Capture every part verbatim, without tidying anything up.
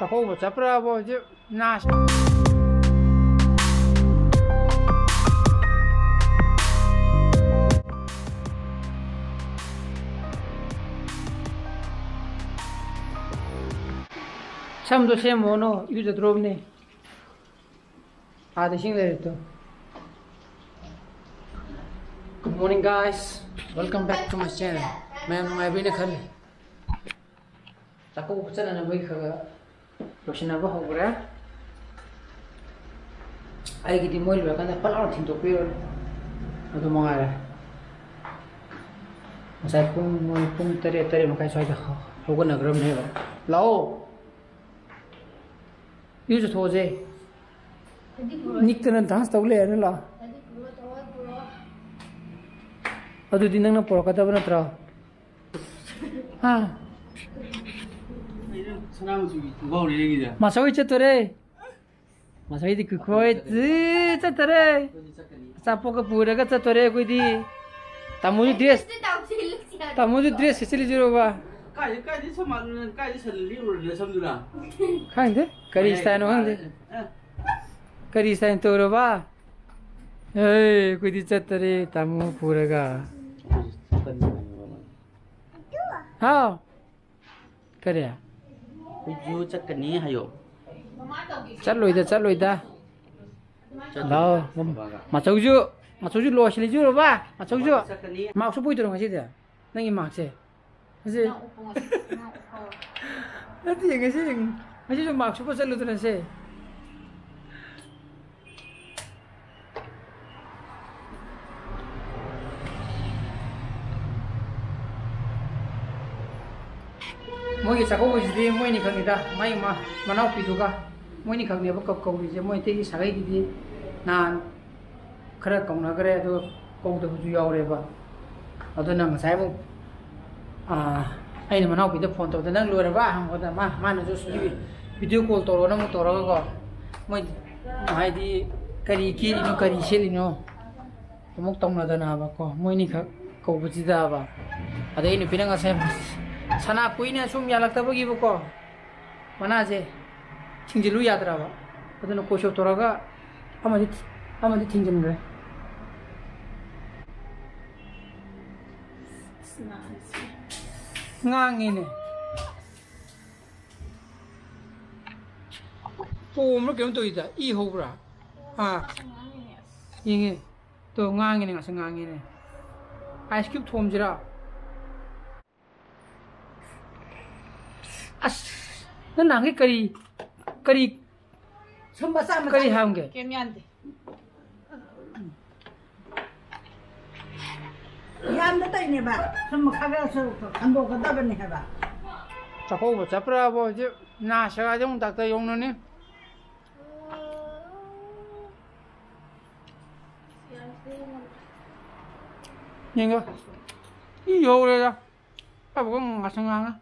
ꯆꯥꯛꯀꯧꯕ ꯆꯠꯄ꯭ꯔꯥꯕꯣ ꯍꯧꯖꯤꯛ? ꯅꯥꯁ꯫ ꯁꯝꯗꯣ ꯁꯦꯝꯃꯣꯅꯣ, ꯏꯔꯨꯖꯗ꯭ꯔꯣꯕꯅꯦ꯫ ꯑꯥꯗ ꯏꯁꯤꯡ ꯂꯩꯔꯦ two. Good morning, guys. Welcome back to my channel. ꯃꯌꯥꯝ ꯅꯨꯡꯉꯥꯏꯕꯤꯅ ꯈꯜꯂꯤ꯫ ꯆꯥꯛꯀꯧꯕ ꯆꯠꯅꯅꯕꯒꯤ ꯈꯔ ꯈꯔ ꯂꯣꯏꯁꯤꯟꯅꯕ ꯍꯧꯈ꯭ꯔꯦ꯫ ꯑꯩꯒꯤꯗꯤ ꯃꯣꯏ ꯂꯣꯏꯔꯀꯥꯟꯗ ꯐꯠ ꯂꯥꯎꯅ ꯊꯤꯟꯗꯣꯛꯄꯤꯔꯣ꯫ ꯑꯗꯨ ꯃꯉꯥꯏꯔꯦ꯫ ꯉꯁꯥꯏ ꯄꯨꯡ, ꯃꯣꯏ ꯄꯨꯡ ꯇꯔꯦꯠ, ꯇꯔꯦꯠ ꯃꯈꯥꯏ ꯁ꯭ꯋꯥꯏꯗ ꯍꯧꯒꯠꯅꯈ꯭ꯔꯕꯅꯦꯕ꯫ ꯂꯥꯛꯑꯣ꯫ ꯏꯔꯨꯖꯊꯣꯛꯑꯁꯦ꯫ ꯅꯤꯛꯇꯅ dance ꯇꯧ ꯂꯩꯔꯅꯤ ꯂꯥꯛꯑꯣ꯫ ꯑꯗꯨꯗꯤ ꯅꯪꯅ ꯄꯨꯔꯛꯀꯗꯕ ꯅꯠꯇ꯭ꯔꯣ? ꯍꯥ? ꯑꯩꯅ ꯁꯅꯥ ꯃꯆꯨꯒꯤ ꯈꯣꯡꯒ꯭ꯔꯥꯎꯅꯦ ꯅꯪꯒꯤꯁꯦ꯫ ꯃꯥꯆꯧ ꯍꯣꯏ ꯆꯠꯇꯣꯔꯦ꯫ ꯃꯥꯆꯧ ꯍꯣꯏꯗꯤ ꯀꯨꯀꯨ ꯍꯣꯏ ꯆꯠꯇꯣꯔꯦ꯫ ꯑꯩꯈꯣꯏꯗꯤ ꯆꯠꯀꯅꯤ꯫ ꯑꯆꯥꯄꯣꯠꯀ ꯄꯨꯔꯒ ꯆꯠꯇꯣꯔꯦ ꯑꯩꯈꯣꯏꯗꯤ꯫ ꯇꯥꯃꯣꯁꯨ dress, ꯇꯥꯃꯣꯁꯨ dress ꯁꯦꯠꯆꯤꯜꯂꯤꯁꯤꯔꯣꯕ? ꯀꯥꯏꯗ, ꯀꯥꯏꯗ ꯁꯝ-, ꯀꯥꯏꯗ ꯁꯜꯂ ꯂꯤꯔꯨꯔꯒꯦ ꯁꯝꯗꯨꯅ? ꯈꯪꯗꯦ꯫ ꯀꯔꯤ styleꯅꯣ ꯈꯪꯗꯦ꯫ ꯑꯦ꯫ ꯀꯔꯤ style ꯇꯧꯔꯕ? ꯑꯦ, ꯑꯩꯈꯣꯏꯗꯤ ꯆꯠꯇꯔꯦ ꯇꯥꯃꯣ ꯄꯨꯔꯒ꯫ ꯍꯥꯎ꯫ ꯀꯔꯤ? ꯑꯩꯈꯣꯏꯁꯨ ꯆꯠꯀꯅꯤ ꯍꯥꯏꯌꯣ꯫ ꯆꯠꯂꯣꯏꯗ, ꯆꯠꯂꯣꯏꯗ꯫ ꯆꯠꯇꯣꯏꯅꯦ꯫ ꯂꯥꯛꯑꯣ꯫ ꯕꯕꯥꯒ꯫ ꯃꯆꯧꯁꯨ, ꯃꯆꯧꯁꯨ ꯂꯣꯏꯁꯤꯜꯂꯤꯁꯨ ꯕꯕꯥ꯫ ꯃꯆꯧꯁꯨ꯫ ꯕꯕꯥꯒ ꯆꯠꯀꯅꯤ꯫ Markꯁꯨ ꯎꯞꯄꯣꯏꯗ꯭ꯔꯣ ꯉꯁꯤꯗꯤ? ꯅꯪꯒꯤ markꯁꯦ꯫ ꯉꯁꯤ꯫ ꯅꯪ ꯎꯞꯄꯣ ꯉꯁꯤ꯫ ꯅꯪ ꯎꯞꯄꯣ꯫ ꯅꯠꯇꯦ, ꯉꯁꯤ, ꯉꯁꯤꯁꯨ markꯁꯨ ꯎꯞꯄ ꯆꯠꯂꯨꯗꯅ ꯁꯦ꯫ ꯃꯣꯏꯒꯤ ꯆꯥꯛꯀꯧꯕꯁꯤꯗꯤ ꯃꯣꯏꯅꯤ ꯈꯛꯅꯤꯗ, ꯃꯥꯏ ꯃ-, ꯃꯅꯥꯎꯄꯤꯗꯨꯒ ꯃꯣꯏꯅꯤ ꯈꯛꯅꯦꯕ ꯀꯧ-, ꯀꯧꯔꯤꯁꯦ꯫ ꯃꯣꯏ ꯑꯇꯩꯒꯤ ꯁꯥꯒꯩꯒꯤꯗꯤ ꯅꯍꯥꯟ ꯈꯔ ꯀꯧꯅꯈ꯭ꯔꯦ, ꯑꯗꯨꯒ ꯀꯧꯗꯕꯁꯨ ꯌꯥꯎꯔꯦꯕ꯫ ꯑꯗꯨꯅ ꯉꯁꯥꯏ ꯑꯃꯨꯛ, ꯑꯥ, ꯑꯩꯅ ꯃꯅꯥꯎꯄꯤꯗ phone ꯇꯧꯕꯗ, "ꯅꯪ ꯂꯣꯏꯔꯕ?" ꯍꯪꯕꯗ, ꯃꯥ, ꯃꯥꯅꯁꯨ ꯁꯤꯒꯤ video call ꯇꯧꯔꯣꯅ ꯑꯃꯨꯛ ꯇꯧꯔꯒꯀꯣ, ꯃꯣꯏ ꯍꯥꯏꯗꯤ ꯀꯔꯤ ꯀꯦꯔꯤꯅꯣ, ꯀꯔꯤ ꯁꯦꯠꯂꯤꯅꯣ ꯑꯃꯨꯛ ꯇꯧꯅꯗꯅꯕꯀꯣ, ꯃꯣꯏꯅꯤꯈꯛ ꯀꯧꯕꯁꯤꯗꯕ꯫ ꯑꯗꯩ ꯑꯩ ꯅꯨꯄꯤꯅ ꯉꯁꯥꯏ ꯁꯅꯥ ꯀꯨꯏꯅ ꯁꯨꯝ ꯌꯥꯜꯂꯛꯇꯕꯒꯤꯕꯀꯣ, ꯃꯅꯥꯁꯦ ꯊꯤꯡꯖꯤꯜꯂꯨ ꯌꯥꯗ꯭ꯔꯕ, ꯑꯗꯨꯅ ꯀꯣꯏꯁꯣꯞ ꯇꯧꯔꯒ ꯑꯃꯗꯤ ꯑꯃꯗꯤ ꯊꯤꯡꯖꯤꯟꯈ꯭ꯔꯦ꯫ ꯉꯥꯡꯉꯤꯅꯦ꯫ ꯄꯣꯝꯕ꯭ꯔꯥ ꯀꯩꯅꯣꯝ ꯇꯧꯏꯗ, ꯏ ꯍꯧꯕ꯭ꯔꯥ? ꯑꯥ꯫ ꯌꯦꯡꯉꯦ꯫ ꯇꯣ, ꯉꯥꯡꯉꯤꯅꯦ, ꯉꯁꯤ ꯉꯥꯡꯉꯤꯅꯦ꯫ Ice cube ꯊꯣꯝꯁꯤꯔꯥ? ꯑꯁ, ꯅꯪ ꯅꯍꯥꯟꯒꯩ ꯀꯔꯤ, ꯀꯔꯤ, ꯁꯨꯝ ꯃꯆꯥ ꯃꯆꯥ ꯀꯔꯤ ꯍꯥꯝꯒꯦ? ꯀꯩꯝ ꯌꯥꯟꯗꯦ꯫ ꯌꯥꯝꯅ ꯇꯧꯅꯦꯕ꯫ ꯁꯨꯝ ꯈꯔ ꯈꯔꯁꯨ ꯈꯟꯗꯣꯛꯀꯗꯕꯅꯤ ꯍꯥꯏꯕ꯫ ꯆꯥꯛꯀꯧꯕ ꯆꯠꯄ꯭ꯔꯥꯕꯣ? ꯍꯧꯖꯤꯛ ꯅꯥ ꯁꯦꯒꯥꯏꯗ ꯑꯃꯨꯛ ꯗꯥꯛꯇꯔ ꯌꯧꯅꯅꯤ꯫ ꯌꯦꯡꯉꯣ꯫ ꯏ ꯍꯧꯔꯦꯗ꯫ ꯑꯕꯨꯡ ꯉꯁꯪ ꯉꯥꯡꯉꯦ꯫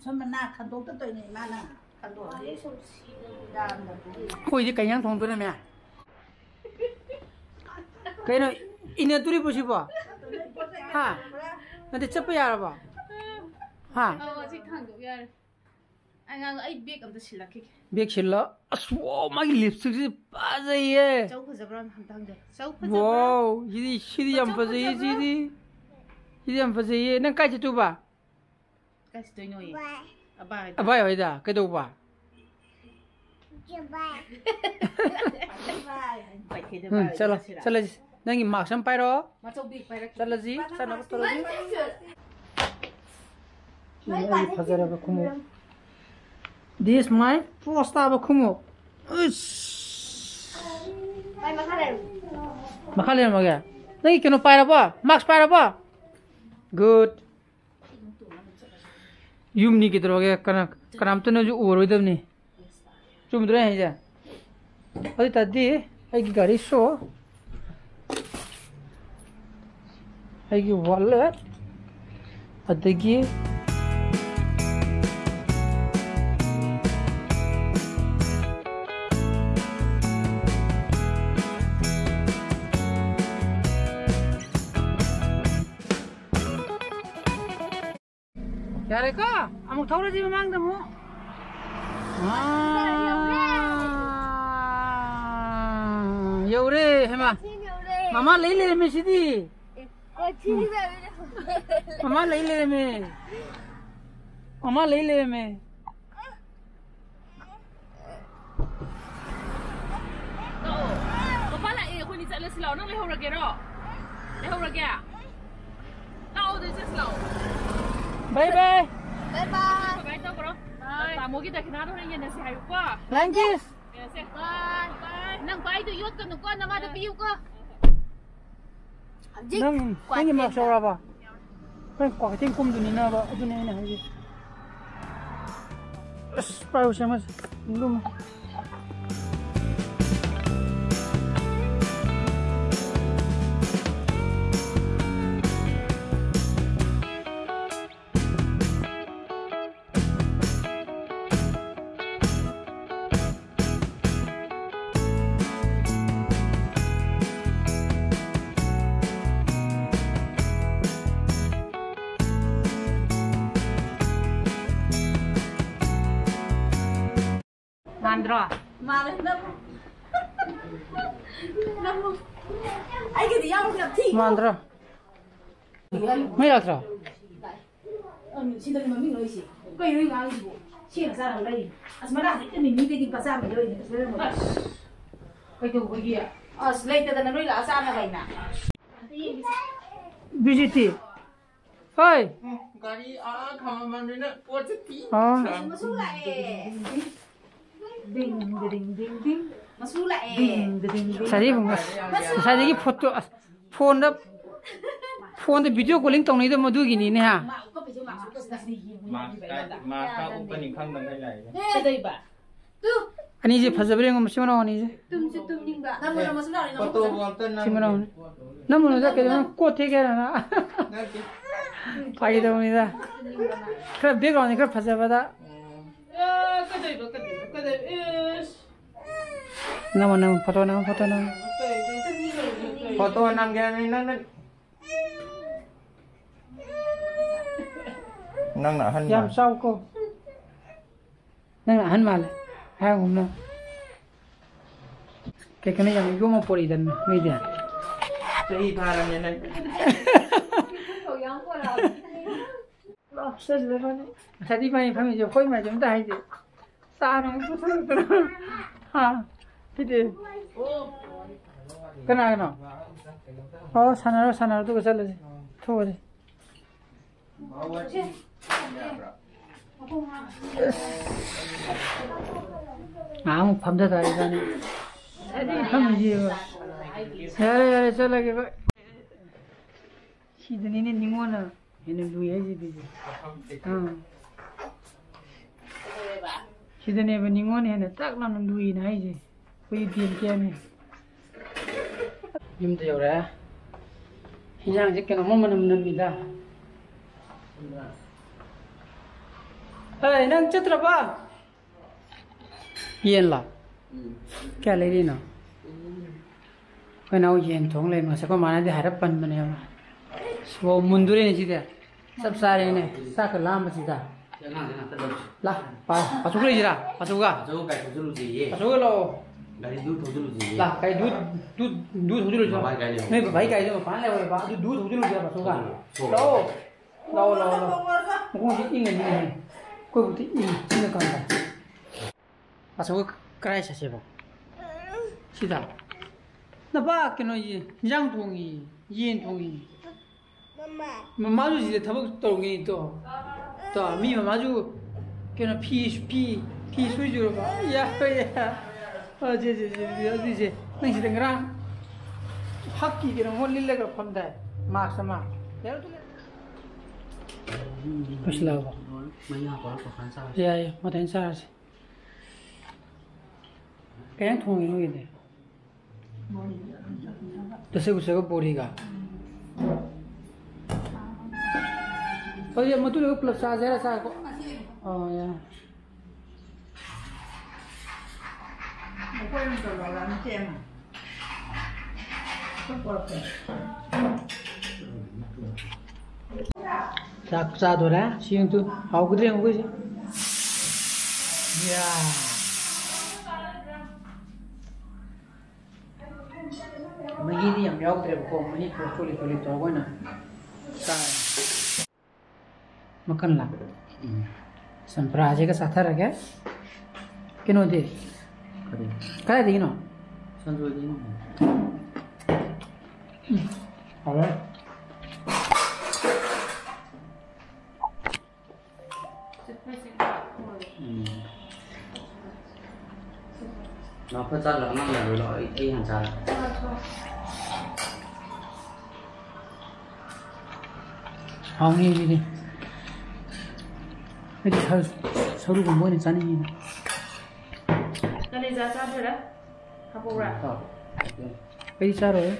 ꯁꯣꯝꯗ ꯅꯥ ꯈꯟꯗꯣꯛꯇ ꯇꯧꯔꯤꯅꯦ ꯏꯃꯥꯅ꯫ ꯈꯟꯗꯣꯛꯑꯗꯤ ꯌꯥꯝꯗꯕꯗꯨꯒꯤ꯫ ꯑꯩꯈꯣꯏꯗꯤ ꯀꯩ ꯏꯟꯖꯥꯡ ꯊꯣꯡꯗꯣꯏꯅꯣ, ꯃꯌꯥ? ꯀꯩꯅꯣ, ꯏꯟꯅꯗꯣꯔꯤꯕꯣ ꯁꯤꯕꯣ? ꯍꯥ? ꯅꯠꯇꯦ, ꯆꯠꯄ ꯌꯥꯔꯕꯣ? ꯍꯥ? ꯑꯧ, ꯑꯁꯤ ꯊꯥꯡꯗꯣꯛ ꯌꯥꯔꯦ꯫ ꯑꯉꯥꯡ, ꯑꯩ ꯕꯦꯒ ꯑꯝꯇ ꯁꯤꯜꯂꯛꯈꯤꯒꯦ꯫ ꯕꯦꯒ ꯁꯤꯜꯂꯣ꯫ ꯑꯁ, ꯋꯥꯎ, ꯃꯥꯒꯤ ꯂꯤꯞꯁꯇꯤꯛꯁꯤ ꯐꯖꯩꯌꯦ꯫ ꯆꯧ ꯐꯖꯕ꯭ꯔꯥ ꯑꯝꯇ ꯍꯪꯖꯔꯦ꯫ ꯆꯧ ꯐꯖꯕ꯭ꯔꯥ? ꯋꯥꯎ, ꯁꯤꯗꯤ, ꯁꯤꯗꯤ ꯌꯥꯝ ꯆꯧ ꯐꯖꯩꯌꯦ, ꯐꯖꯕ꯭ꯔꯥ? ꯁꯤꯗꯤ꯫ ꯁꯤꯗꯤ ꯌꯥꯝ ꯐꯖꯩꯌꯦ꯫ ꯅꯪ ꯀꯥꯏ ꯆꯠꯇꯣꯏꯕ? ꯀꯥꯏ ꯆꯠꯇꯣꯏꯅꯣꯌꯦ? ꯑꯕꯥꯏ ꯍꯣꯏꯗ꯫ ꯑꯕꯥꯏ ꯍꯣꯏꯗ ꯀꯩꯗꯧꯕ? ꯄꯥꯏꯊꯦꯗ ꯎꯝ, ꯄꯥꯏꯔꯣ, ꯆꯠꯂꯣ, ꯆꯠꯂꯁꯤꯔꯥ? ꯆꯠꯂꯁꯤ꯫ ꯅꯪꯒꯤ ꯃꯥꯛꯁ ꯑꯃ ꯄꯥꯏꯔꯣ꯫ ꯃꯆꯧꯕꯤ ꯄꯥꯏꯔꯛꯀꯦ꯫ ꯆꯠꯂꯁꯤ, ꯆꯠꯅꯕ ꯇꯧꯔꯁꯤ꯫ ꯁꯤꯅ ꯑꯩꯒꯤ ꯐꯖꯔꯕ ꯈꯣꯡꯎꯞ꯫ This my ꯄꯣꯁ ꯇꯥꯕ ꯈꯣꯡꯎꯞ꯫ ꯎꯁ꯫ ꯃꯈꯥ ꯂꯩꯔꯝꯃꯒꯦ꯫ ꯅꯪꯒꯤ ꯀꯩꯅꯣ ꯄꯥꯏꯔꯕꯣ? ꯃꯥꯛꯁ ꯄꯥꯏꯔꯕꯣ? Good꯫ ꯌꯨꯝꯅꯤ ꯀꯩꯗꯧꯔꯒꯦ? ꯀꯅꯥ, ꯀꯅꯥꯝꯇꯅꯁꯨ ꯎꯔꯣꯏꯗꯕꯅꯤ꯫ ꯆꯨꯝꯗ꯭ꯔꯣ ꯑꯩ ꯍꯥꯏꯁꯦ? ꯑꯗꯨ ꯑꯣꯏ ꯇꯥꯔꯗꯤ ꯑꯩꯒꯤ ꯒꯥꯔꯤ ꯁꯣ, ꯑꯩꯒꯤ ꯋꯥꯂꯦꯠ, ꯑꯗꯒꯤ ꯌꯥꯔꯦꯀꯣ? ꯑꯃꯨꯛ ꯊꯧꯔꯁꯤ ꯃꯃꯥꯡꯗ ꯑꯃꯨꯛ꯫ ꯑꯥ, ꯌꯧꯔꯦ, ꯍꯦꯃꯥ꯫ ꯃꯃꯥ ꯂꯩ ꯂꯩꯔꯝꯃꯦ ꯁꯤꯗꯤ꯫ ꯃꯃꯥ ꯂꯩ ꯂꯩꯔꯝꯃꯦ꯫ ꯃꯃꯥ ꯂꯩ ꯂꯩꯔꯝꯃꯦ꯫ ꯂꯥꯛꯑꯣ꯫ ꯄꯄꯥ ꯂꯥꯛꯑꯦ, ꯑꯩꯈꯣꯏꯅꯤ ꯆꯠꯂꯁꯤ ꯂꯥꯛꯑꯣ꯫ ꯅꯪ ꯂꯩꯍꯧꯔꯒꯦꯔꯣ? ꯂꯩꯍꯧꯔꯒꯦ? ꯂꯥꯛꯑꯣ, ꯑꯗꯨꯗꯤ ꯆꯠꯁꯤ ꯂꯥꯛꯑꯣ꯫ ꯕꯥꯏ ꯕꯥꯏ꯫ ꯕꯥꯏ ꯕꯥꯏ꯫ ꯕꯥꯏ ꯇꯧꯈ꯭ꯔꯣ꯫ ꯕꯥꯏ꯫ ꯇꯥꯃꯣꯒꯤ ꯗꯈꯤꯅꯥꯗꯣ ꯍꯣꯔꯦꯟ ꯌꯦꯟꯅꯁꯤ ꯍꯥꯏꯌꯨꯀꯣ꯫ Flying kiss꯫ ꯌꯦꯟꯅꯁꯦ꯫ ꯕꯥꯏ ꯕꯥꯏ꯫ ꯅꯪ ꯕꯥꯏꯗꯣ ꯌꯣꯠꯀꯅꯨꯀꯣ, ꯅꯃꯥꯗ ꯄꯤꯌꯨꯀꯣ꯫ ꯍꯧꯖꯤꯛ ꯅꯪ, ꯅꯪꯒꯤ ꯀ꯭ꯋꯥꯊꯦꯟꯗ꯫ Mask ꯌꯥꯎꯔꯕ? ꯍꯣꯏ, ꯀ꯭ꯋꯥꯀꯩꯊꯦꯜ ꯀꯨꯝꯗꯣꯏꯅꯤꯅꯕ, ꯑꯗꯨꯅꯦ ꯑꯩꯅ ꯍꯥꯏꯁꯦ꯫ ꯑꯁ, ꯄꯥꯏꯌꯨꯁꯦ ꯑꯃꯁꯦ꯫ ꯂꯨꯝꯃꯦ꯫ ꯃꯥꯟꯗ꯭ꯔꯣ? ꯃꯥꯜꯂꯦ, ꯅꯪ꯫ ꯅꯪ꯫ ꯑꯩꯒꯤꯗꯤ ꯌꯥꯝ ꯌꯥꯝ ꯊꯤ꯫ ꯃꯥꯟꯗ꯭ꯔꯣ? ꯃꯩ ꯂꯥꯛꯇ꯭ꯔꯣ? ꯁꯤꯗꯅꯤ ꯃꯃꯤꯡ ꯂꯣꯏꯁꯤ꯫ ꯀꯩꯅꯣ ꯉꯥꯡꯉꯤꯁꯤꯕꯣ? ꯁꯦꯝꯃ ꯆꯥꯅꯕ ꯂꯩ꯫ ꯑꯁ, ꯃꯅꯥꯁꯦ ꯍꯦꯛꯇ ꯃꯤꯃꯤꯗꯒꯤ ꯂꯨꯄꯥ ꯆꯥꯝꯃ ꯂꯩꯔꯣꯏꯅꯦ꯫ ꯑꯁ, ꯀꯩꯗꯧꯕꯒꯤ? ꯑꯁ, ꯂꯩꯇꯗꯅ ꯅꯣꯏ ꯂꯥꯛꯑ ꯆꯥꯅꯕ ꯍꯥꯏꯅ꯫ ꯕꯤꯖꯤꯇꯤ꯫ ꯍꯣꯏ꯫ ꯎꯝ, ꯒꯥꯔꯤ ꯑꯥ ꯈꯥꯝꯃꯝꯕꯅꯤꯅ ꯄꯣꯠꯁꯦ ꯊꯤ ꯑꯥ꯫ ꯊꯝ-꯫ ꯃꯁꯨ ꯂꯥꯛꯑꯦ꯫ ꯗꯤꯡ ꯗꯤꯡ ꯗꯤꯡ ꯗꯤꯡ꯫ ꯃꯁꯨ ꯂꯥꯛꯑꯦ꯫ ꯗꯤꯡ ꯗꯤꯡ ꯗꯤꯡ꯫ ꯁꯥꯔꯤ ꯏꯕꯨꯡꯉꯣ꯫ ꯉꯁꯥꯏꯗꯒꯤ ꯐꯣꯇꯣ, ꯑꯁ, ꯐꯣꯟꯗ, ꯐꯣꯟꯗ video calling ꯇꯧꯅꯩꯗꯣ ꯃꯗꯨꯒꯤꯅꯤꯅꯦ, ꯍꯥ? ꯃꯥ ꯎꯞꯄ ꯄꯤꯖꯧ, ꯃꯥ ꯎꯞꯄ ꯁꯤꯗ꯫ ꯃꯥ ꯀꯥꯏ-, ꯃꯥ ꯈꯔ ꯎꯞꯄꯅꯤ ꯈꯪꯗꯕꯩ ꯂꯥꯛꯏꯅꯦ꯫ ꯑꯦ꯫ ꯀꯩꯗꯧꯕ? ꯇꯨ꯫ ꯑꯅꯤꯁꯦ ꯐꯖꯕ꯭ꯔꯥ ꯌꯦꯡꯉꯣ, ꯃꯁꯤ ꯃꯅꯥꯎ ꯑꯅꯤꯁꯦ꯫ ꯇꯨꯝꯁꯨ ꯇꯨꯝꯅꯤꯡꯕ꯫ ꯅꯝꯃꯨ, ꯅꯝꯃꯨ, ꯁꯨꯝ ꯂꯥꯎꯅꯦ, ꯅꯝꯃꯨ꯫ ꯐꯣꯇꯣꯕꯨ ꯑꯝꯇ ꯁꯤ ꯃꯅꯥꯎ ꯅꯝꯒꯦ꯫ ꯑꯅꯤ꯫ ꯅꯝꯃꯨꯅꯨꯗ, ꯀꯩꯗꯧꯕ? ꯀꯣꯠ ꯊꯦꯛꯀꯦ ꯍꯥꯏꯔ ꯅꯪ? ꯅꯠꯇꯦ꯫ ꯐꯥꯒꯤ ꯇꯧꯕꯅꯤꯗ꯫ ꯈꯔ background ꯁꯦ ꯈꯔ ꯐꯖꯕꯗ꯫ ꯎꯝ꯫ ꯑꯦ, ꯀꯩꯗꯧꯕ, ꯀꯩꯗꯧꯕ, ꯀꯩꯗꯧꯕ? ꯏꯁ꯫ ꯅꯝꯃꯣ, ꯅꯝꯃꯣ, ꯐꯣꯇꯣ ꯅꯝꯃꯣ, ꯐꯣꯇꯣ ꯅꯝꯃꯣ꯫ ꯐꯣꯇꯣ ꯅꯝꯒꯦ ꯍꯥꯏꯕꯅꯤ ꯅꯪꯅ꯫ ꯅꯪꯅ ꯑꯍꯟ ꯌꯥꯝ ꯃꯥꯜꯂꯦ꯫ ꯆꯥꯎꯀꯣ꯫ ꯅꯪꯅ ꯑꯍꯟ ꯃꯥꯜꯂꯦ ꯍꯥꯏꯒꯨꯝꯅ꯫ ꯀꯩ ꯀꯩꯅꯣ ꯌꯥꯝ ꯌꯣꯝꯃ ꯄꯣꯔꯛꯏꯗ ꯅꯣꯏꯗꯤ꯫ ꯆꯍꯤ ꯐꯥꯔꯕꯅꯦ ꯅꯪ꯫ ꯉꯁꯥꯏꯗꯤ ꯏꯕꯥꯅꯤ ꯐꯝꯃꯤꯁꯦ ꯑꯩꯈꯣꯏ ꯃꯥꯏꯁꯦ ꯑꯝꯇ ꯍꯥꯏꯗꯦ꯫ ꯆꯥ ꯅꯨꯡ ꯄꯨꯊꯣꯔꯛꯇꯅ꯫ ꯍꯥ? ꯁꯤꯗꯤ꯫ ꯀꯅꯥꯒꯤꯅꯣ? ꯑꯣ, ꯁꯥꯟꯅꯔꯣ, ꯁꯥꯟꯅꯔꯣ, ꯑꯗꯨꯒ ꯆꯠꯂꯁꯤ꯫ ꯊꯣꯛꯑꯁꯤ꯫ ꯉꯥꯏꯍꯥꯛ ꯑꯃꯨꯛ ꯐꯝꯊ ꯇꯥꯔꯦ ꯏꯕꯥꯅꯤ꯫ ꯐꯝꯃꯤꯁꯦ ꯌꯦꯡꯉꯣ꯫ ꯌꯥꯔꯦ, ꯌꯥꯔꯦ, ꯆꯠꯂꯒꯦ ꯑꯩꯈꯣꯏ꯫ ꯁꯤꯗꯅꯤꯅꯦ ꯅꯤꯉꯣꯟꯅ ꯍꯦꯟꯅ ꯂꯨꯏ ꯍꯥꯏꯁꯤꯗꯤ꯫ ꯑꯥ꯫ ꯁꯤꯗꯅꯦꯕ ꯅꯤꯉꯣꯟꯅ ꯍꯦꯟꯅ ꯇꯥꯛ ꯂꯥꯎꯅ ꯂꯨꯏꯅ ꯍꯥꯏꯁꯦ꯫ ꯑꯩꯈꯣꯏꯒꯤ ꯗꯦꯝ ꯀꯦꯌꯔꯅꯤ꯫ ꯌꯨꯝꯗ ꯌꯧꯔꯛꯑꯦ꯫ ꯍꯤꯟꯖꯥꯡꯁꯦ ꯀꯩꯅꯣꯝꯃ ꯃꯅꯝ ꯅꯝꯃꯤꯗ꯫ ꯍꯩ, ꯅꯪ ꯆꯠꯇ꯭ꯔꯕ? ꯌꯦꯟꯂꯣ? ꯎꯝ꯫ ꯀꯌꯥ ꯂꯩꯔꯤꯅꯣ? ꯎꯝ꯫ ꯑꯩꯈꯣꯏ ꯅꯥꯎ ꯌꯦꯟ ꯊꯣꯡ ꯂꯩꯔꯝꯃꯦ꯫ ꯉꯁꯥꯏ ꯑꯩꯈꯣꯏ ꯃꯥꯅꯗꯤ ꯍꯥꯏꯔꯞ ꯄꯟꯕꯅꯦꯕ꯫ ꯑꯁ, ꯋꯥꯎ, ꯃꯨꯟꯗꯣꯔꯦꯅꯦ ꯁꯤꯗꯤ꯫ ꯆꯞ ꯆꯥꯔꯦꯅꯦ꯫ ꯆꯥꯛꯀ ꯂꯥꯝꯕꯁꯤꯗ꯫ ꯁꯤ ꯑꯉꯥꯡꯁꯦ ꯉꯥꯛꯇ ꯂꯧꯁꯤ꯫ ꯂꯥ, ꯄꯥ-, ꯄꯥꯊꯣꯛꯈ꯭ꯔꯁꯤꯔꯥ? ꯄꯥꯊꯣꯛꯑꯒ? ꯄꯥꯊꯣꯛꯑꯒ ꯀꯥꯏ ꯊꯧꯖꯤꯜꯂꯨꯁꯦꯌꯦ꯫ ꯄꯥꯊꯣꯛꯑꯒ ꯂꯥꯛꯑꯣ꯫ ꯒꯥꯔꯤ ꯗꯨ ꯊꯧꯖꯤꯜꯂꯨꯁꯦꯌꯦ꯫ ꯂꯥ, ꯀꯩ ꯗꯨ, ꯗꯨ, ꯗꯨ ꯊꯧꯖꯤꯜꯂꯨꯁꯤꯔꯥ? ꯕꯕꯥꯒꯤ ꯒꯥꯔꯤ ꯂꯩꯍꯧꯕꯅꯦ꯫ ꯅꯣꯏ ꯕꯕꯥꯒꯤ ꯒꯥꯔꯤꯗꯣ ꯃꯄꯥꯟ ꯂꯩꯍꯧꯔꯦꯕ꯫ ꯑꯗꯨ ꯗꯨ ꯊꯧꯖꯤꯜꯂꯨꯁꯤꯔꯥ ꯄꯥꯊꯣꯛꯑꯒ? ꯊꯧꯖꯤꯜꯂꯨ꯫ ꯂꯥꯛꯑꯣ꯫ ꯂꯥꯛꯑꯣ, ꯂꯥꯛꯑꯣ, ꯂꯥꯛꯑꯣ꯫ ꯃꯈꯣꯡꯁꯦ ꯏꯪꯉꯗꯤ ꯏꯪꯉꯦ꯫ ꯑꯩꯈꯣꯏꯕꯨꯗꯤ ꯏꯪꯉꯤ, ꯏꯪꯉꯀꯥꯟꯗ꯫ ꯑꯆꯧꯕ ꯀꯔꯥꯏ ꯆꯠꯁꯦꯕ? ꯁꯤꯗ꯫ ꯅꯄꯥ ꯀꯩꯅꯣ ꯌꯦ-, ꯏꯟꯖꯥꯡ ꯊꯣꯡꯉꯤ, ꯌꯦꯟ ꯊꯣꯡꯉꯤ꯫ ꯃꯃꯥ꯫ ꯃꯃꯥꯁꯨ ꯁꯤꯗ ꯊꯕꯛ ꯇꯧꯔꯤꯉꯩ ꯇꯣ꯫ ꯇꯣ, ꯃꯤ ꯃꯃꯥꯁꯨ ꯀꯩꯅꯣ ꯐꯤ, ꯐꯤ, ꯐꯤ ꯁꯨꯏ ꯁꯨꯔꯕ? ꯌꯥ, ꯌꯥ꯫ ꯑ, ꯁꯦ, ꯁꯦ, ꯁꯦ, ꯁꯦ, ꯁꯦ, ꯁꯦ꯫ ꯅꯪ ꯁꯤꯗ ꯉꯔꯥꯡ ꯍꯛꯀꯤ ꯀꯩꯅꯣ ꯑꯃ ꯂꯤꯠꯂꯒ ꯐꯝꯗꯥꯏ? ꯃꯥꯛꯁ ꯑꯃ꯫ ꯌꯥꯔꯦ, ꯑꯗꯨ ꯂꯩ-, ꯂꯣꯏꯁꯤꯜꯂꯛꯑꯕꯣ? ꯃꯩ ꯍꯥꯞꯄꯒ ꯐꯖꯅ ꯆꯥꯔꯁꯤ꯫ ꯌꯥꯏꯌꯦ, ꯃꯊꯦꯜ ꯆꯥꯔꯁꯤ꯫ ꯀꯩ ꯏꯟꯖꯥꯡ ꯊꯣꯡꯉꯤꯅꯣ ꯅꯣꯏꯒꯤꯗꯤ? ꯗꯁꯀꯨꯁꯒ ꯕꯣꯔꯤꯒ꯫ ꯍꯧꯖꯤꯛ ꯃꯇꯨꯡꯗ ꯄꯨꯂꯞ ꯆꯥꯁꯦ ꯍꯥꯏꯔ ꯆꯥꯀꯣ꯫ ꯑꯣ, ꯌꯥꯏ꯫ ꯆꯥꯛ ꯆꯥꯗꯣꯔꯦ꯫ ꯁꯤ ꯌꯦꯡꯉꯨ ꯇꯨ꯫ ꯍꯥꯎꯒꯗ꯭ꯔꯥ ꯌꯦꯡꯉꯨ ꯑꯩꯈꯣꯏꯁꯦ꯫ ꯃꯍꯤꯗꯤ ꯌꯥꯝ ꯌꯥꯎꯗ꯭ꯔꯦꯕꯀꯣ, ꯃꯍꯤ ꯈꯔ ꯊꯣꯛꯂꯤ ꯊꯣꯛꯂꯤ ꯇꯧꯔꯒ ꯑꯣꯏꯅ ꯆꯥꯔꯦ꯫ ꯃꯈꯜ ꯂꯥꯡ꯫ ꯎꯝ꯫ ꯆꯝꯄ꯭ꯔꯥꯁꯤꯒ ꯆꯥꯊꯔꯒꯦ꯫ ꯀꯩꯅꯣꯗꯤ? ꯀꯔꯤ? ꯀꯗꯥꯏꯗꯒꯤꯅꯣ? ꯁꯟꯖꯣꯏꯗꯒꯤꯅꯤ꯫ ꯎꯝ꯫ ꯍꯥꯎꯔꯦ꯫ ꯎꯝ꯫ ꯂꯥꯛꯑꯣ, ꯈꯔ ꯆꯥꯔꯒ ꯑꯉꯥꯡ ꯂꯩꯔꯣꯏ, ꯂꯥꯛꯑꯣ, ꯑꯩ, ꯑꯩ ꯍꯥꯟꯅ ꯆꯥꯔꯒꯦ꯫ ꯍꯥꯎꯅꯤ ꯑꯗꯨꯗꯤ꯫ ꯑꯩꯗꯤ ꯁꯔꯨ-, ꯁꯔꯨꯒꯨꯝꯕ ꯑꯣꯏꯅ ꯆꯥꯅꯤꯡꯉꯤꯅ꯫ ꯀꯂꯦꯖꯥ ꯆꯥꯗꯣꯏꯔꯥ? ꯍꯥꯞꯄꯧꯔꯥ? ꯆꯥꯎ꯫ ꯑꯩꯗꯤ ꯆꯥꯔꯣꯏ꯫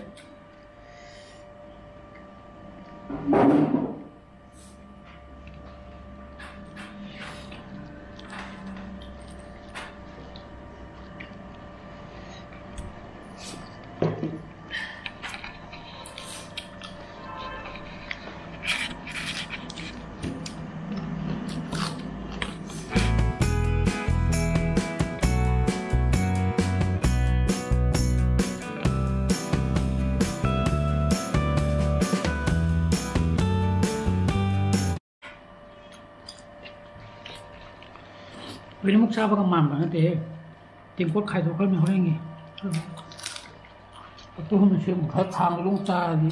ꯂꯣꯏꯅꯃꯛ ꯆꯥꯕꯒ ꯃꯥꯟꯕ ꯅꯠꯇꯦꯍꯦ꯫ ꯇꯦꯡꯀꯣꯠ ꯈꯥꯏꯗꯣꯛꯈ꯭ꯔꯕꯅꯤ ꯍꯣꯔꯦꯟꯒꯤ꯫ ꯑꯇꯣꯝꯕꯁꯨ ꯑꯃꯨꯛ ꯈꯔ ꯊꯥꯡꯒ ꯂꯣꯡ ꯆꯥꯔꯗꯤ꯫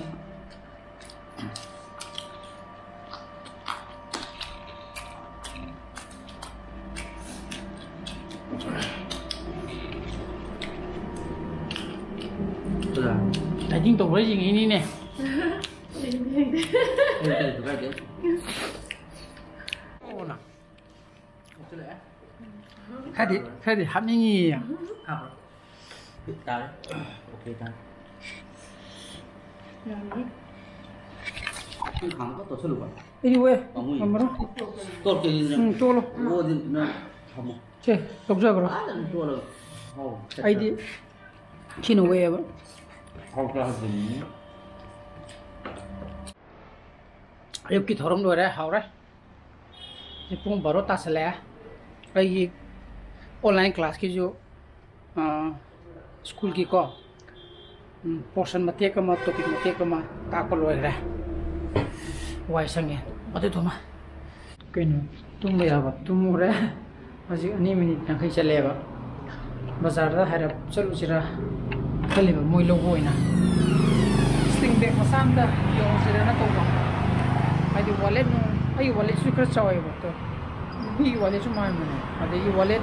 ꯗꯥꯏꯇꯤꯡ ꯇꯧꯕ ꯌꯦꯡꯉꯤꯅꯤꯅꯦ꯫ ꯑꯣ, ꯅꯪ꯫ ꯈꯔꯗꯤ, ꯈꯔꯗꯤ ꯍꯥꯞꯅꯤꯡꯉꯤ꯫ ꯍꯥꯞꯄ꯭ꯔꯣ? ꯇꯥꯔꯦ꯫ ꯑꯣꯀꯦ, ꯇꯥꯔꯦ꯫ ꯌꯥꯔꯦ꯫ ꯁꯤ ꯈꯥꯡꯗ ꯈꯔ ꯇꯣꯠꯁꯜꯂꯨꯕ꯫ ꯑꯩꯗꯤ ꯋꯦ꯫ ꯄꯥꯝꯃꯨꯏ꯫ ꯉꯝꯃꯔꯣꯏ꯫ ꯇꯣꯠꯀꯦꯗꯤ ꯅꯪ ꯎꯝ, ꯇꯣꯠꯂꯣ꯫ ꯑꯣꯗꯤ ꯅꯪ ꯊꯝꯃꯣ꯫ ꯁꯦ, ꯂꯧꯖꯈ꯭ꯔꯣ꯫ ꯐꯖꯅ ꯇꯣꯠꯂꯒ꯫ ꯍꯥꯎ, ꯑꯩꯗꯤ ꯁꯤꯅ ꯋꯦꯕ꯫ ꯍꯥꯎ, ꯆꯥ ꯍꯥꯎꯕꯅꯤ꯫ ꯑꯌꯨꯛꯀꯤ ꯊꯧꯔꯝ ꯂꯣꯏꯔꯦ, ꯍꯥꯎꯔꯦ꯫ ꯍꯧꯖꯤꯛ ꯄꯨꯡ ꯕꯥꯔꯣ ꯇꯥꯁꯜꯂꯛꯑꯦ꯫ ꯑꯩꯒꯤ Online classꯀꯤꯁꯨ, ꯑ, schoolꯒꯤꯀꯣ, ꯎꯝ, portion ꯃꯇꯦꯛ ꯑꯃ, topic ꯃꯇꯦꯛ ꯑꯃ ꯇꯥꯛꯄ ꯂꯣꯏꯈ꯭ꯔꯦ꯫ ꯋꯥꯏ ꯁꯪꯉꯦ꯫ ꯑꯗꯨꯗꯨꯃ ꯀꯩꯅꯣ, ꯇꯨꯝꯕ ꯌꯥꯕ ꯇꯨꯝꯃꯨꯔꯦ꯫ ꯍꯧꯖꯤꯛ ꯑꯅꯤ minute ꯌꯥꯡꯈꯩ ꯆꯠꯂꯦꯕ꯫ ꯕꯖꯥꯔꯗ ꯍꯥꯏꯔꯞ ꯆꯠꯂꯨꯁꯤꯔꯥ ꯈꯜꯂꯤꯕ, ꯃꯣꯏ ꯂꯧꯕ ꯑꯣꯏꯅ꯫ Sling bag ꯃꯆꯥ ꯑꯝꯇ ꯌꯦꯡꯉꯨꯁꯤꯔꯅ ꯇꯧꯕ꯫ ꯍꯥꯏꯗꯤ wallet ꯅꯨꯡ, ꯑꯩꯒꯤ walletꯁꯨ ꯈꯔ ꯆꯥꯎꯋꯦꯕ꯫ ꯅꯨꯄꯤꯒꯤ walletꯁꯨ ꯃꯥꯟꯕꯅꯦ꯫ ꯑꯗꯒꯤ wallet,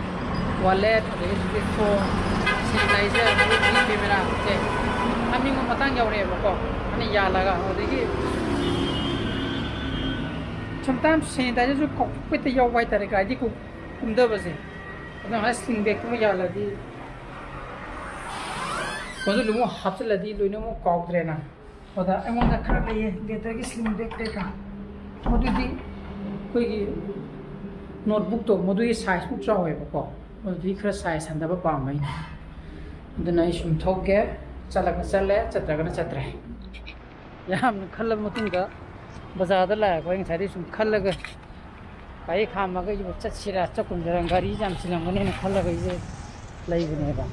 wallet, ꯑꯗꯒꯤ ꯍꯧꯖꯤꯛ phone, sanitizer, ꯑꯗꯒꯤ camera ꯁꯦ ꯍꯥꯞꯅꯤꯡꯕ ꯃꯇꯥꯡ ꯌꯧꯔꯛꯑꯦꯕꯀꯣ꯫ ꯑꯩꯅ ꯌꯥꯜꯂꯒ, ꯑꯗꯒꯤ sometimes sanitizerꯁꯨ ꯀꯥꯎꯊꯣꯛꯄ ꯍꯦꯛꯇ ꯌꯥꯎꯕ ꯍꯥꯏꯇꯥꯔꯦ, ꯒꯥꯔꯤꯗꯤ ꯀꯨꯝ-, ꯀꯨꯝꯗꯕꯁꯦ꯫ ꯑꯗꯨꯅ sling bagꯇꯨꯃ ꯌꯥꯜꯂꯗꯤ, ꯃꯗꯨ ꯑꯃꯨꯛ ꯍꯥꯞꯆꯤꯜꯂꯗꯤ ꯂꯣꯏꯅꯃꯛ ꯀꯥꯎꯗ꯭ꯔꯦꯅ꯫ ꯑꯗ ꯑꯩꯉꯣꯟꯗ ꯈꯔ ꯂꯩꯌꯦ, leatherꯒꯤ sling bag ꯀꯩꯀꯥ꯫ ꯃꯗꯨꯗꯤ ꯑꯩꯈꯣꯏꯒꯤ notebookꯇꯣ, ꯃꯗꯨꯒꯤ sizeꯃꯨꯛ ꯆꯥꯎꯋꯦꯕꯀꯣ꯫ ꯃꯗꯨꯗꯤ ꯈꯔ size ꯍꯟꯊꯕ ꯄꯥꯝꯕꯩꯅꯦ꯫ ꯑꯗꯨꯅ ꯑꯩ ꯁꯨꯝ ꯊꯣꯛꯀꯦ, ꯆꯠꯂꯒ ꯆꯠꯂꯦ, ꯆꯠꯇ꯭ꯔꯒꯅ ꯆꯠꯇ꯭ꯔꯦ꯫ ꯌꯥꯝꯅ ꯈꯜꯂꯕ ꯃꯇꯨꯡꯗ ꯕꯖꯥꯔꯗ ꯂꯥꯛꯑꯦ꯫ ꯑꯩꯈꯣꯏ ꯉꯁꯥꯏꯗꯩ ꯁꯨꯝ ꯈꯜꯂꯒ ꯒꯥꯔꯤ ꯈꯥꯝꯃꯒ ꯑꯩꯁꯤꯕꯨ ꯆꯠꯁꯤꯔꯥ, ꯆꯠꯀꯨꯝꯁꯤꯔꯥ, ꯒꯥꯔꯤꯁꯦ ꯌꯥꯝ ꯆꯤꯜꯂꯝꯒꯅꯤꯅ ꯈꯜꯂꯒ ꯑꯩꯁꯦ ꯂꯩꯕꯅꯦꯕ꯫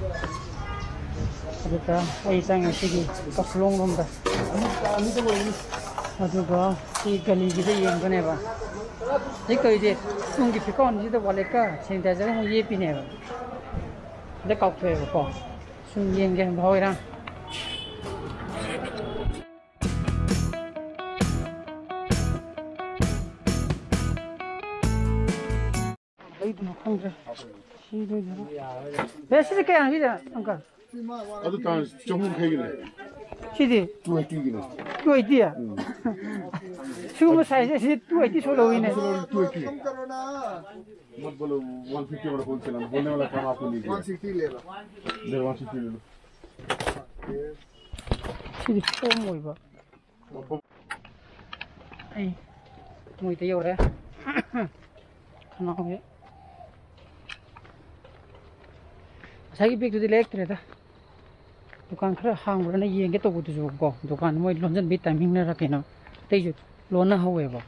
ꯑꯗꯨꯗ ꯑꯩ ꯆꯪꯉꯦ ꯁꯤꯒꯤ ꯀꯛꯐꯂꯣꯡ ꯂꯣꯝꯗ꯫ ꯑꯗꯨꯒ ꯁꯤ ꯒꯂꯤꯒꯤꯗ ꯌꯦꯡꯒꯅꯦꯕ꯫ ꯁꯤ ꯀꯔꯤꯁꯦ, ꯇꯨꯡꯒꯤ ꯐꯤꯀꯥꯎꯟꯁꯤꯗ walletꯀ sanitizerꯒ ꯑꯃꯨꯛ ꯌꯦꯞꯄꯤꯅꯦꯕ꯫ ꯁꯤꯗ ꯀꯥꯎꯊꯣꯛꯑꯦꯕꯀꯣ꯫ ꯁꯨꯝ ꯌꯦꯡꯒꯦ ꯚꯥꯎ ꯏꯔꯥꯡ꯫ ꯂꯩꯗꯅ ꯈꯪꯗ꯭ꯔꯦ꯫ ꯁꯤꯗꯣꯏꯗꯅ꯫ ꯑꯦ, ꯁꯤꯗꯤ ꯀꯌꯥꯅꯣ ꯁꯤꯗ, uncle? ꯑꯗꯨ ꯇꯥꯡ ꯆꯍꯨꯝ ꯈꯩꯒꯤꯅꯦ꯫ ꯁꯤꯗꯤ? Two eightyꯒꯤꯅꯦ꯫ Two eighty? ꯎꯝ꯫ ꯁꯤꯒꯨꯝꯕ sizeꯁꯦ ꯁꯤꯗꯤ two eighty ꯁꯣꯜꯍꯧꯋꯤꯅꯦ꯫ Two eighty꯫ मत बोलो, one fifty वाला wholesale, हम बोलने वाला काम आपको नहीं किया। One sixty ले लो। ले, one sixty ले लो। ꯁꯤꯗꯤ ꯐꯣꯝ ꯑꯣꯏꯕ꯫ ꯑꯩ ꯃꯣꯏꯗ ꯌꯧꯔꯦ꯫ ꯈꯅꯥꯎꯁꯦ꯫ ꯉꯁꯥꯏꯒꯤ bagꯇꯨꯗꯤ ꯂꯩꯔꯛꯇ꯭ꯔꯦꯗ꯫ ꯗꯨꯀꯥꯟ ꯈꯔ ꯍꯥꯡꯕ꯭ꯔꯥꯅ ꯌꯦꯡꯒꯦ ꯇꯧꯕꯗꯨꯁꯨ ꯀꯣ, ꯗꯨꯀꯥꯟ ꯃꯣꯏ ꯂꯣꯟꯖꯟꯕꯩ timingꯅꯔ ꯀꯩꯅꯣ, ꯑꯇꯩꯁꯨ ꯂꯣꯟꯅ ꯍꯧꯋꯦꯕ꯫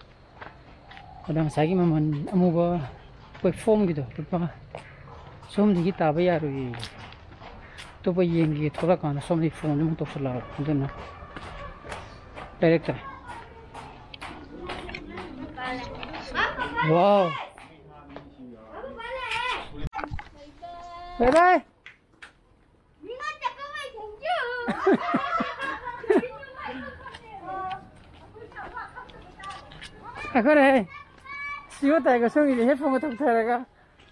ꯑꯗ ꯉꯁꯥꯏꯒꯤ ꯃꯃꯜ ꯑꯃꯨꯕ ꯑꯩꯈꯣꯏ ꯐꯣꯝꯒꯤꯗꯣ ꯂꯨꯄꯥ ꯁꯣꯝꯗꯒꯤ ꯇꯥꯕ ꯌꯥꯔꯣꯏꯌꯦ꯫ ꯑꯇꯣꯞꯄ ꯌꯦꯡꯒꯦ ꯊꯣꯛꯂꯛꯀꯥꯟꯗ ꯁꯣꯝꯗꯒꯤ ꯐꯣꯟ ꯑꯃꯨꯛ ꯇꯧꯁꯜꯂꯛꯑꯕ꯫ ꯑꯗꯨꯅ ꯂꯩꯔꯛꯇ꯭ꯔꯦ꯫ ꯋꯥꯎ꯫ ꯕꯥꯏ ꯕꯥꯏ꯫ ꯑꯩꯈꯣꯏꯅ ꯍꯦ ꯁꯤꯌꯣ ꯇꯥꯏꯒ ꯁꯣꯝꯒꯤꯗꯤ ꯍꯦꯠ ꯐꯣꯟꯒ ꯇꯧꯊꯔꯒ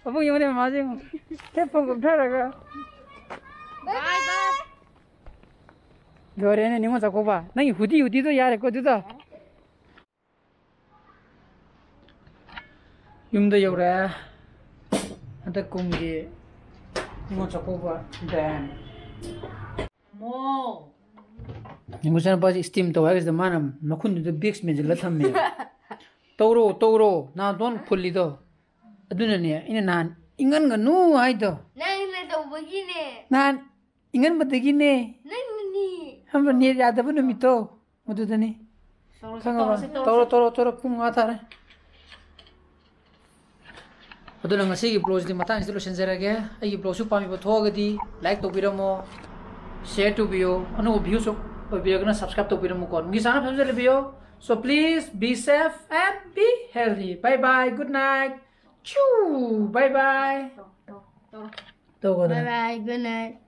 ꯄꯥꯕꯨꯡ ꯌꯦꯡꯉꯨꯅꯦ, ꯃꯃꯥꯁꯦ ꯌꯦꯡꯉꯨ꯫ ꯍꯦꯠ ꯐꯣꯟ ꯀꯨꯞꯊꯔꯒ꯫ ꯂꯣꯏꯔꯦꯅꯦ, ꯅꯤꯉꯣꯜ ꯆꯥꯛꯀꯧꯕ꯫ ꯅꯪꯒꯤ ꯍꯨꯗꯤ, ꯍꯨꯗꯤꯗꯣ ꯌꯥꯔꯦꯀꯣ ꯑꯗꯨꯗꯣ꯫ ꯌꯨꯝꯗ ꯌꯧꯔꯛꯑꯦ꯫ ꯍꯟꯗꯛ ꯀꯨꯝꯒꯤ ꯅꯤꯉꯣꯜ ꯆꯥꯛꯀꯧꯕ ꯗꯦꯟ꯫ ꯅꯤꯉꯣꯜ ꯆꯥꯅꯨꯄꯥꯁꯦ ꯏꯁꯇꯤꯝ ꯇꯧ ꯍꯥꯏꯕꯁꯤꯗ ꯃꯥꯅ ꯃꯈꯨꯟꯗꯨꯗ ꯕꯤꯛꯁ ꯃꯦꯟꯁꯤꯜꯂ ꯊꯝꯃꯦ꯫ "ꯇꯧꯔꯣ, ꯇꯧꯔꯣ, ꯅꯥꯇꯣꯟ ꯐꯨꯜꯂꯤꯗꯣ"꯫ ꯑꯗꯨꯅꯅꯦ ꯑꯩꯅ ꯅꯍꯥꯟ "ꯏꯪꯍꯟꯒꯅꯨ" ꯍꯥꯏꯗꯣ꯫ ꯅꯪꯅ ꯇꯧꯕꯒꯤꯅꯦ꯫ ꯅꯍꯥꯟ ꯏꯪꯍꯟꯕꯗꯒꯤꯅꯦ꯫ ꯅꯪꯅꯅꯤ꯫ ꯈꯪꯕ꯭ꯔꯥ? ꯅꯦꯠ ꯌꯥꯗꯕ ꯅꯨꯃꯤꯠꯇꯣ ꯃꯗꯨꯗꯅꯤ꯫ ꯇꯧꯔꯁꯤ, ꯈꯪꯉꯕ? ꯇꯧꯔꯁꯤ, ꯇꯧꯔꯁꯤ꯫ ꯇꯧꯔꯣ, ꯇꯧꯔꯣ, ꯇꯧꯔꯣ, ꯄꯨꯡ ꯃꯉꯥ ꯇꯥꯔꯦ꯫ ꯑꯗꯨꯅ ꯉꯁꯤꯒꯤ ꯕ꯭ꯂꯣꯒꯁꯤꯗꯤ ꯃꯇꯥꯡꯁꯤꯗ ꯂꯣꯏꯁꯤꯟꯖꯔꯒꯦ꯫ ꯑꯩꯒꯤ ꯕ꯭ꯂꯣꯒꯁꯨ ꯄꯥꯝꯕꯤꯕ ꯊꯣꯛꯑꯒꯗꯤ ꯂꯥꯏꯛ ꯇꯧꯕꯤꯔꯝꯃꯣ, ꯁꯤꯌꯔ ꯇꯧꯕꯤꯌꯣ, ꯑꯅꯧꯕ ꯚ꯭ꯌꯨꯁꯨ ꯑꯣꯏꯕꯤꯔꯒꯅ ꯁꯕꯁꯀ꯭ꯔꯥꯏꯕ ꯇꯧꯕꯤꯔꯝꯃꯨꯀꯣ꯫ ꯅꯨꯡꯒꯤ ꯆꯥꯅ ꯐꯖꯅ ꯂꯩꯕꯤꯌꯣ꯫ So please be safe and be healthy. Bye bye. Good night. Choo. Bye bye. ꯇꯧꯒꯗ꯭ꯔꯥ? Bye bye. Good night.